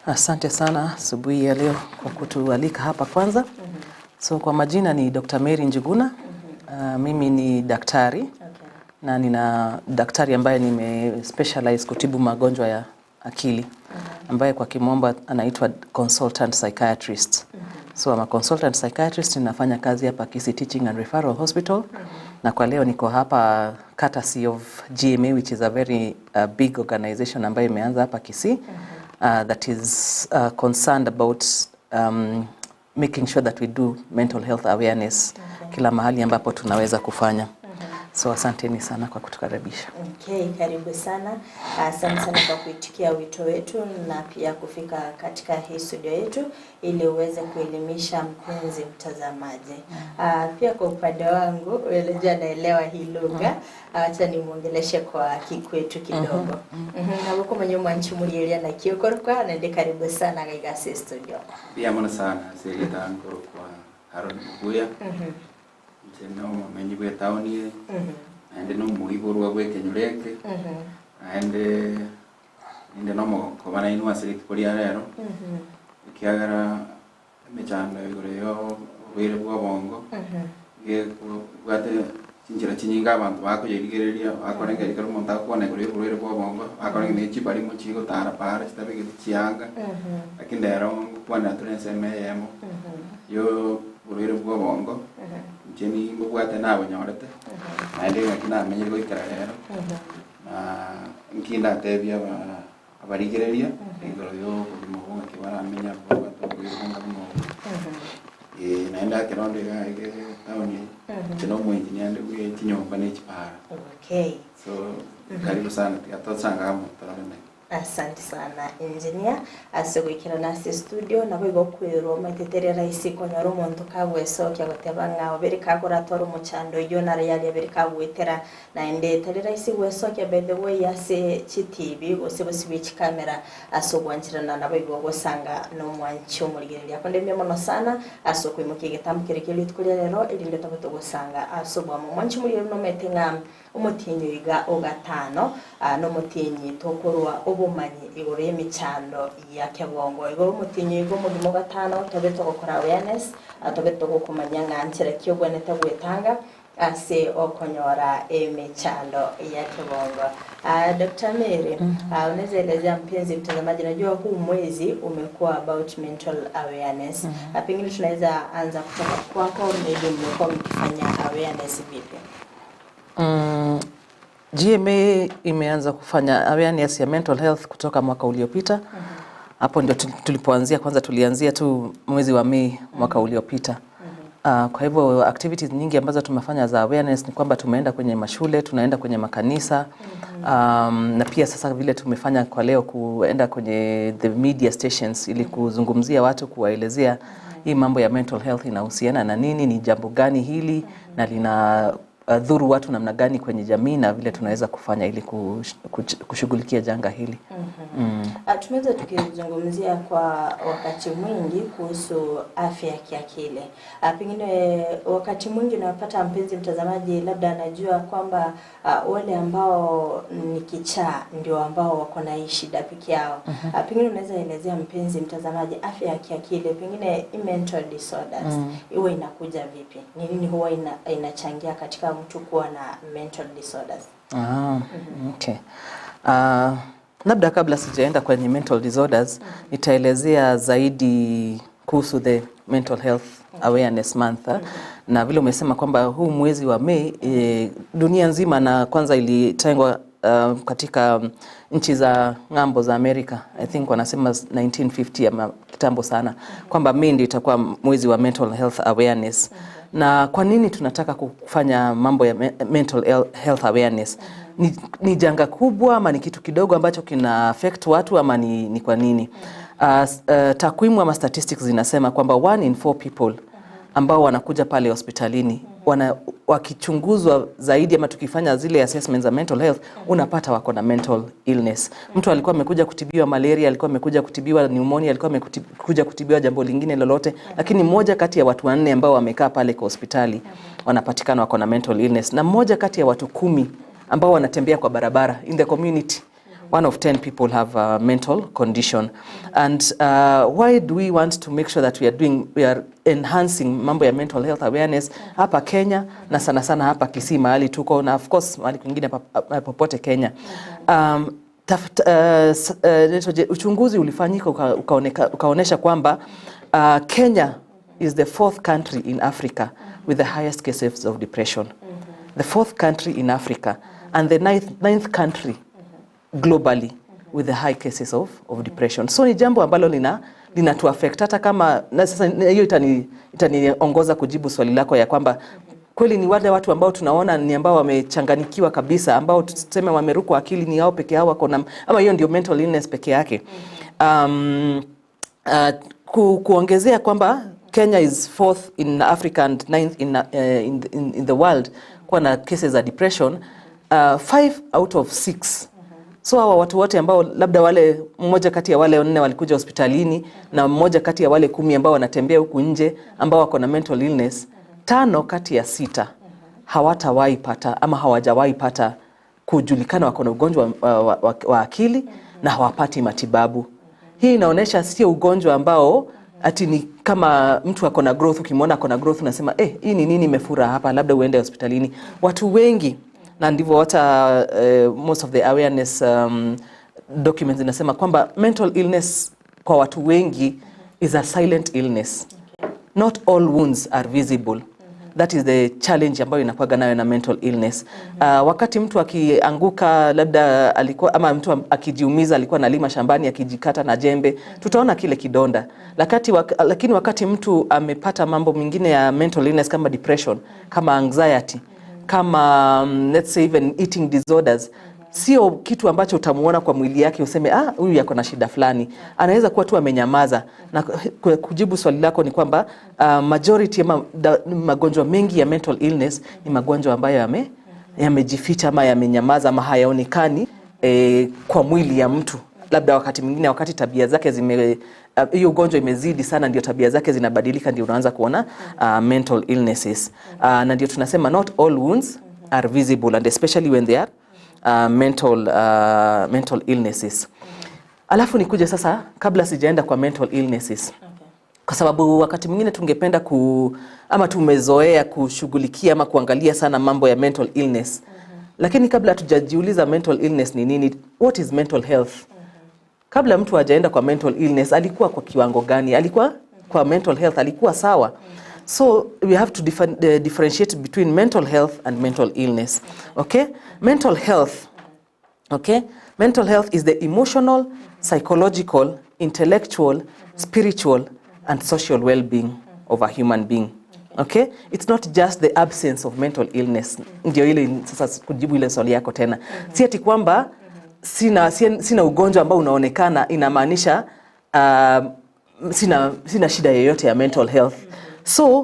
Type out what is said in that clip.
Asante sana asubuhi ya leo kwa kutualika hapa kwanza. So kwa majina ni Dr. Mary Njuguna. Mimi ni daktari na nina daktari ambaye nime specialize kutibu magonjwa ya akili, ambaye kwa kimombo anaitwa consultant psychiatrist. So I'm a consultant psychiatrist, ninafanya kazi hapa Kisii Teaching and Referral Hospital, na kwa leo niko hapa courtesy of GMA, which is a very big organization ambayo imeanza hapa Kisii that is concerned about making sure that we do mental health awareness kila mahali ambapo tunaweza kufanya. So asanteni sana kwa kutukaribisha. Okay, karibu sana. Asante sana kwa kuitikia wito wetu na pia kufika katika hii studio yetu ili uweze kuelimisha mpenzi mtazamaji. Pia kwa upande wangu, unajua naelewa hii lugha, acha nimuongeleshe kwa Kikwetu kidogo. Nabwo mwenye mwanchi murieria na kiokorwa na ndi karibu sana gaiga studio. Pia mono sana serieta nkoro kwa Haron Muguya. Nche no momenyi bwe taoni naende no muiborwa bwe kenyureke naende inde no mogoko nainwa ase rituko ria rero ekiagera emechando igoro yo oboire bwa obongo bwate chinchera chinyinga abanto bakoyerigereria bakorengeria ekero omonto agokwana igoro ya oborwaire bwa obongo bakorengeria chibarimo chigotara para chitabegete chianga, lakini rero ngokwanera tore ensemo eyemo yo oborwaire bwa obongo. Inche nimbobwate nabonyorete naende ng'aki namenyire goikera rero na nki ndatebia abarigereria igoro ya obogima obo ng'aki baramenya babwate oborwaire bonga buna obo. Naende ekero onde iga iga town eye, inche na omoengineer nde bwe chinyomba na echipara. So karibu sana, tiga tosanga amo torore naye. Asante sana, engineer, ase gwikira nase studio nabo igo kwirwo maitetere rahisi konyora omonto kagwesokia goteba ng'a obere kagoratora omochando oywo nare yaria bere kagwetera naende tari rahisi gwesokia. By the way, ase chi TV gose bosi bwe chikamera ase ogwanchirana nabo igo gosanga nomwanchi omorigereria akondemia mono sana ase okoimokia egetambo kere keria rituko ria rero erinde tobe togosanga ase obwamo. Omwanchi omorigereria, nomete ng'a omotinyi iga ogatano nomotinyi tokorwa obomanyi igoro y'emichando ya kebongo igoro omotinyi iga omogima ogatano tobe togokora awareness, tobe togokomanya ng'a nchera ki obwenete gwetanga ase okonyora emichando ya kibongo. Dr. Mary, unaweza elezea mpenzi mtazamaji, najua huu mwezi umekuwa about mental awareness. Pengine tunaweza anza kutoka kwako, maybe mmekuwa mkifanya awareness vipi? GMA imeanza kufanya awareness ya mental health kutoka mwaka uliopita. Hapo ndio tulipoanzia kwanza, tulianzia tu mwezi wa Mei mwaka uliopita. Kwa hivyo activities nyingi ambazo tumefanya za awareness ni kwamba tumeenda kwenye mashule, tunaenda kwenye makanisa, na pia sasa vile tumefanya kwa leo kuenda kwenye the media stations ili kuzungumzia watu, kuwaelezea hii mambo ya mental health inahusiana na nini, ni jambo gani hili na lina dhuru watu namna gani kwenye jamii na vile tunaweza kufanya ili kushughulikia janga hili. Tumeweza tukizungumzia kwa wakati mwingi kuhusu afya ya kiakili. Pengine wakati mwingi unapata mpenzi mtazamaji labda anajua kwamba wale ambao ni kichaa ndio ambao wako na hii shida peke yao. Pengine unaweza elezea mpenzi mtazamaji afya ya kiakili, pengine hii mental disorders huwa inakuja vipi? Ni nini huwa inachangia katika mtu kuwa na mental disorders? Ah, okay. Labda kabla sijaenda kwenye mental disorders, nitaelezea zaidi kuhusu the Mental Health Awareness Month. Na vile umesema kwamba huu mwezi wa Mei dunia nzima na kwanza ilitengwa katika nchi za ng'ambo za Amerika, I think wanasema 1950 ama kitambo sana, kwamba Mei ndio itakuwa mwezi wa mental health awareness. Na kwa nini tunataka kufanya mambo ya mental health awareness? Ni janga kubwa ama ni kitu kidogo ambacho kina affect watu ama ni kwa nini? Takwimu ama statistics zinasema kwamba one in four people ambao wanakuja pale hospitalini wakichunguzwa zaidi ama tukifanya zile assessments za mental health, unapata wako na mental illness. Mtu alikuwa amekuja kutibiwa malaria, alikuwa amekuja kutibiwa pneumonia, alikuwa amekuja kutibiwa jambo lingine lolote, lakini mmoja kati ya watu wanne ambao wamekaa pale kwa hospitali wanapatikana wako na mental illness, na mmoja kati ya watu 10 ambao wanatembea kwa barabara in the community One of 10 people have a mental condition. And why do we want to make sure that we are enhancing mambo ya mental health awareness hapa Kenya na sana sana hapa Kisii mahali tuko, na of course mahali kwingine popote Kenya? Uchunguzi ulifanyika ukaonesha kwamba Kenya is the fourth country in Africa with the highest cases of depression. The fourth country in Africa and the ninth country globally with the high cases of depression. So ni jambo ambalo linatu affect hata kama na sasa hiyo itaniongoza kujibu swali lako ya kwamba kweli ni wale watu ambao tunaona ni ambao wamechanganikiwa kabisa, ambao tuseme wamerukwa akili, ni hao peke yao wako na ama hiyo ndio mental illness peke yake? Kuongezea kwamba Kenya is fourth in Africa and ninth in the world kuwa na cases za depression, five out of six, so hawa watu wote ambao labda wale mmoja kati ya wale nne walikuja hospitalini na mmoja kati ya wale 10 ambao wanatembea huku nje ambao wako na mental illness, tano kati ya sita hawatawahi pata ama hawajawahi pata kujulikana wako na ugonjwa wa akili na hawapati matibabu. Hii inaonyesha sio ugonjwa ambao ati ni kama mtu ako na growth, ukimwona ako na growth unasema, "Eh, hii ni nini imefura hapa?" Labda uende hospitalini. Watu wengi, na ndivyo hata most of the awareness documents inasema kwamba mental illness kwa watu wengi is a silent illness. Not all wounds are visible. That is the challenge ambayo inakuwaga nayo na mental illness. Wakati mtu akianguka, labda alikuwa, ama mtu akijiumiza, alikuwa analima shambani akijikata na jembe, tutaona kile kidonda. Lakini wakati mtu amepata mambo mengine ya mental illness kama depression, kama anxiety, kama let's say even eating disorders, sio kitu ambacho utamuona kwa mwili yake useme, "Ah, huyu yako na shida fulani." Anaweza kuwa tu amenyamaza. Na kujibu swali lako ni kwamba majority ama magonjwa mengi ya mental illness ni magonjwa ambayo yamejificha ama yamenyamaza ama hayaonekani kwa mwili ya mtu. Labda wakati mwingine, wakati tabia zake zime hiyo ugonjwa imezidi sana, ndio tabia zake zinabadilika, ndio unaanza kuona mental illnesses. Na ndio tunasema not all wounds are visible, and especially when they are mental illnesses. Alafu nikuje sasa, kabla sijaenda kwa mental illnesses, kwa sababu wakati mwingine tungependa ama tumezoea kushughulikia ama kuangalia sana mambo ya mental illness, lakini kabla hatujajiuliza mental illness ni nini, what is mental health? Kabla mtu hajaenda kwa mental illness, alikuwa kwa kiwango gani? Alikuwa kwa mental health, alikuwa sawa? So we have to differentiate between mental health and mental illness. Okay, mental health. Okay, mental health is the emotional, psychological, intellectual, spiritual and social well-being of a human being. Okay, it's not just the absence of mental illness. Ndio ile sasa kujibu ile swali yako tena, si ati kwamba sina ugonjwa ambao unaonekana inamaanisha sina shida yoyote ya mental health. So